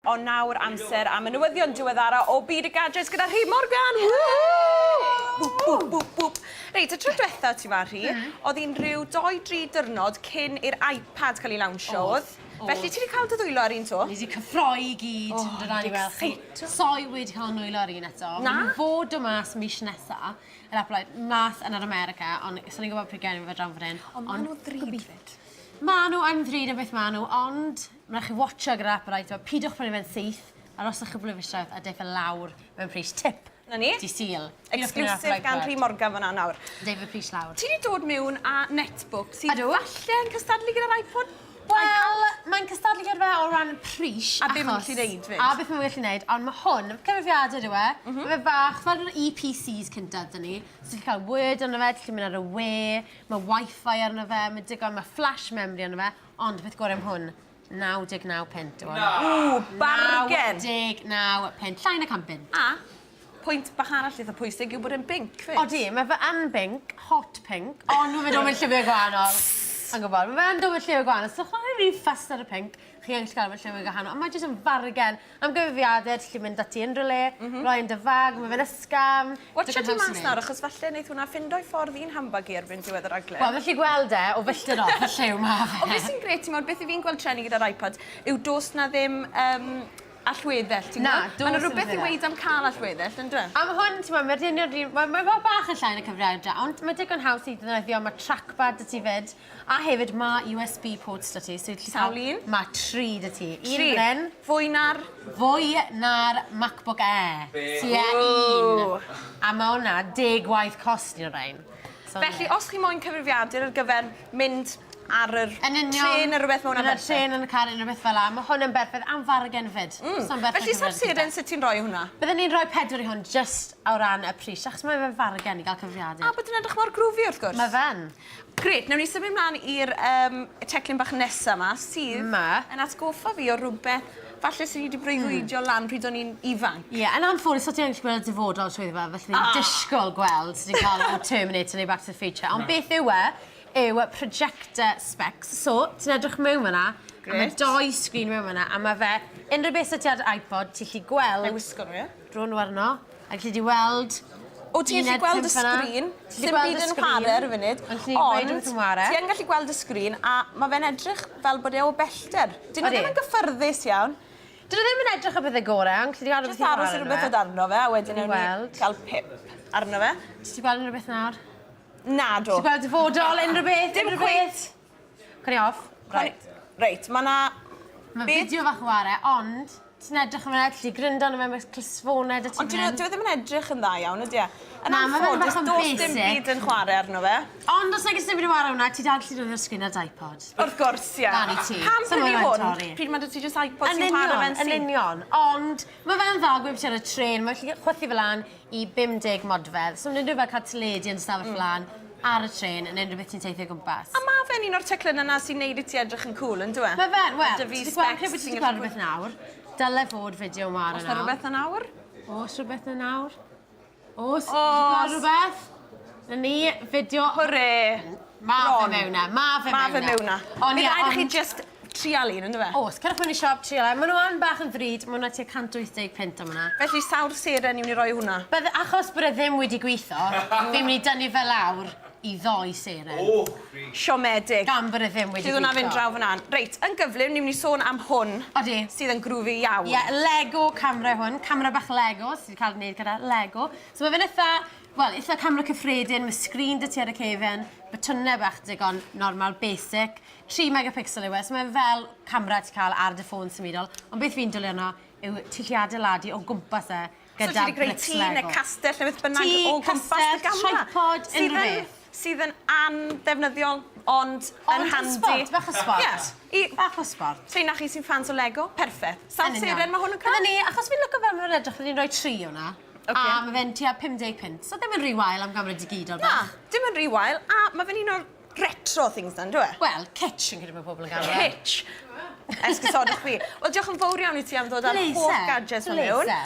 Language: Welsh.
Ond nawr amser am y newyddion diweddara o byd y gadgets gyda Rhi Morgan! Woohoo! Boop, boop, boop, boop. Reit, y tro diwetha ti 'ma, Rhi, oedd hi'n rhyw doi, dri dyrnod cyn i'r iPad cael ei lawnsio, oedd? Felly ti 'di cael dy ddwylo ar un 'to? Ni 'di cyffroi i gyd yn dod lan i weld chi. Soi wedi cael nwylo ar un eto. Na? Maen nhw fod dod mas mis nesa, yr Apple i-, mas yn yr America, ond sa ni'n gwybod pryd gewn ni fe draw fan hyn. Ond maen nhw'n ddrud 'fyd. Maen nhw yn ddrud am beth maen nhw, ond ma' raid chi watsio gyda'r Apple i-, t'mod, pidwch prynu fe'n syth, aroswch cwpwl o fisoedd a deiff e lawr mewn pris. Tip! 'Na ni. Dydd Sul. Pidwch prynu'r Apple Exclusive gan iPad. Rhi Morgan fan'na nawr. Deiff y pris lawr. Ti 'di dod miwn â netbook sydd Ydw. falle yn cystadlu gyda'r iPod? Wel, mae'n cystadlu gyda fe o ran pris, A be' ma'n gallu neud 'fyd. A beth ma'n gallu neud, ond ma' hwn, cyfrifiadur yw e. Ma' fe fach, fel yr EPCs cynta 'da ni. So ti'n gallu ca'l Word arno fe, ti'n gallu mynd ar y we, ma' Wi-Fi arno fe, ma' digon, ma' flash memory arno fe, ond y peth gore am hwn, 99 punt yw hwn. Na! Ww, bargen! 99 punt, llai na 100 punt. A, pwynt bach arall eitha pwysig yw bod e'n binc 'fyd. Odi, ma' fe yn binc, hot pink, ond ma' fe'n dod mewn lliwie gwahanol. Yn gwbod, ma' fe yn dod mewn lliwie gwahanol, so chi ddim rhy fussed ar y pinc, chi yn gallu cael e mewn lliwie gwahanol, ond mae jyst yn fargen. Am gyfrifiadur, ti'n gallu mynd â ti unrhyw le, roi yn dy fag, ma' fe'n ysgafn. Watsio ti mas nawr achos falle neith hwnna ffindo'i ffordd i'n handbag i erbyn diwedd y raglen. Wel, felly gweld e o filltir off y lliw ma' fe. Ond beth sy'n grêt t'mod beth 'yf fi'n gweld treni gyda'r iPads yw do's 'na ddim yym allweddell ti'n gwbod? Na, do's Ma' 'na dim rwbeth i weud am ca'l allweddell on'd yw e? A ma' hwn t'mod ma'r union 'r un ma' mae fel bach yn llai na cyfrifiadur ond ma' digon haws i ddefnyddio ma' trackpad 'da ti 'fyd. A hefyd ma' USB ports 'da ti so ti gallu ca'l... Sawl un? Ma' tri 'da ti. Un Tri? fan 'yn. Fwy na'r... Fwy na'r MacBook Air. Be? Tua un. Ww! A ma' wnna deg gwaith cost un o rein. So Felly os chi moyn cyfrifiadur ar gyfer mynd ar yr... Yn union. ...trên ne' rwbeth ma' wnna'n Yn y berffeth. trên yn y car unrhyw beth fel 'a ma' hwn yn berffeth am fargen 'fyd. So ma'n berffeth Felly sa'r seren sut ti'n roi hwnna? Bydden i'n rhoi pedwar i hwn jyst o ran y pris achos mae fe'n fargen i ga'l cyfrifiadur. A bod yn edrych mor groovy wrth gwrs. Ma' fe'n. Grêt, newn ni symud mlan i'r yym teclyn bach nesa 'ma sydd... Ma'. ...yn atgoffa fi o rwbeth falle swn i 'di breuddwydio lan pryd o'n i'n ifanc. Ie, yn anffodus so ti yn gallu gweld y dyfodol trwyddo fe, felly ni'n disgwyl gweld sut ti'n cael o Terminator neu Back to the Future. Ond beth yw e, yw projector specs. So, ti'n edrych mewn fan'na, a ma' Grêt. dou sgrin mewn fan'na, a ma' fe, unrhyw beth sy ti ar dy iPod, ti'n gallu gweld... Na'i wisgo nhw, ie? Dro nhw arno, a gelli di weld... O, ti'n gallu gweld y sgrin, sim byd yn whare ar y funud, ond ti yn gallu gweld y sgrin a ma' fe'n edrych fel bod e o bellter. Dyn nhw ddim yn gyffyrddus iawn. Dyn nhw ddim yn edrych y pethau gorau, ond gelli di gweld rhywbeth Jyst aros i rhywbeth ddod arno fe, a wedyn ewn ni gael pip arno fe. Ti gweld unrhyw beth nawr? Nadw. Ti gweld dyfodol, unrhyw beth? Dim cweit. Cwn i off. Reit. Reit, ma' 'na... Ma' fideo fach yn ware, ond ti'n edrych yn felly, gryndo arno fe, mae clustffonau 'da ti Ond dyw e ddim yn edrych yn dda iawn, ydy e? Yn Na, ma' fe'n bach anffodus, yn does dim basic. byd yn chwarae arno fe. Ond os nag oes dim byd yn ware hwnna, ti dal gallu defnyddio'r sgrin ar dy iPod. Wrth gwrs, ie. Lan i ti. Pam Sa prynu moyn hwn, torri. pryd ma' 'da ti jyst iPod Yn sy'n chwarae union, fe'n syth? yn union. Ond ma' fe'n dda gweud ti ar y trên, mae'n gallu chwythu fe lan i 50 modfedd. So mae'n unrhyw fel cael teledu yn ystafell mm. lan, ar y trên, yn unrhyw beth ti'n teithio gwmpas. A mae fe'n un o'r teclyn yna sy'n neud i ti edrych yn cool, yn dyw e? Mae fe'n, wel, ti'n gweld pryd bod ti'n gweld rhywbeth nawr, dyle fod fideo yn ware nawr. Oes na rhywbeth yn awr? Oes rhywbeth yn awr? Oes, ti'n gweld rhywbeth? Na ni, fideo... Hwre! Ma fe mewn e, ma fe mewn e. Ma fe mewn e. Ond Bydd rhaid i chi just trial un, yndyfe? Oes, cerwch mewn i siop, trial e. Maen nhw yn bach yn ddrud, maen nhw tua 180 punt am hwnna. Felly sawl seren ni'n mynd i roi hwnna? Bydde, achos bod e ddim wedi gweithio, fi'n mynd i dynnu fe lawr i ddoi seren. O, rhi. Siomedig. Gan bod e ddim wedi Lle hwnna fynd gweithio. draw fan'na. Reit, yn gyflym, ni'n mynd i sôn am hwn. Odi. Sydd yn groovy iawn. Ie, Lego camera hwn, camera bach Lego, sydd wedi cael ei wneud gyda Lego. So mae fe'n eitha, wel, eitha camera cyffredin, mae sgrin 'da ti ar y cefen, botymau bach digon normal, basic. 3 megapixel yw e, so mae fel camera ti'n cael ar dy ffôn symudol. Ond beth fi'n dwlu arno yw ti'n gallu adeiladu o gwmpas e gyda So ti 'di greu brics tŷ Lego. neu castell neu beth bynnag o gwmpas dy gamera. Tŷ, castell, tripod, unrhyw beth. Sydd yn anddefnyddiol, ond yn Ond handi. yn sbort, bach o sbort. Ie. I... Bach o sbort. Rheina chi sy'n ffans o Lego, perffeth. Sawl Yn union. seren ma' hwn yn cael? Bydden ni, achos fi'n lico fel ma' fe'n edrych, bydden ni'n rhoi tri o 'na. Ocê. A ma' fe'n tua 50 punt, so ddim yn rhy wael am gamera digidol bach. Na, dim yn rhy wael, a ma' fe'n un o'r retro things 'na, on'd yw e? Wel, kitsch yn credu bod pobl yn galw e. Kitsch! Esgusodwch fi. Wel, diolch yn fowr iawn i ti am ddod â'r holl gadgets 'ma mewn. Pleser.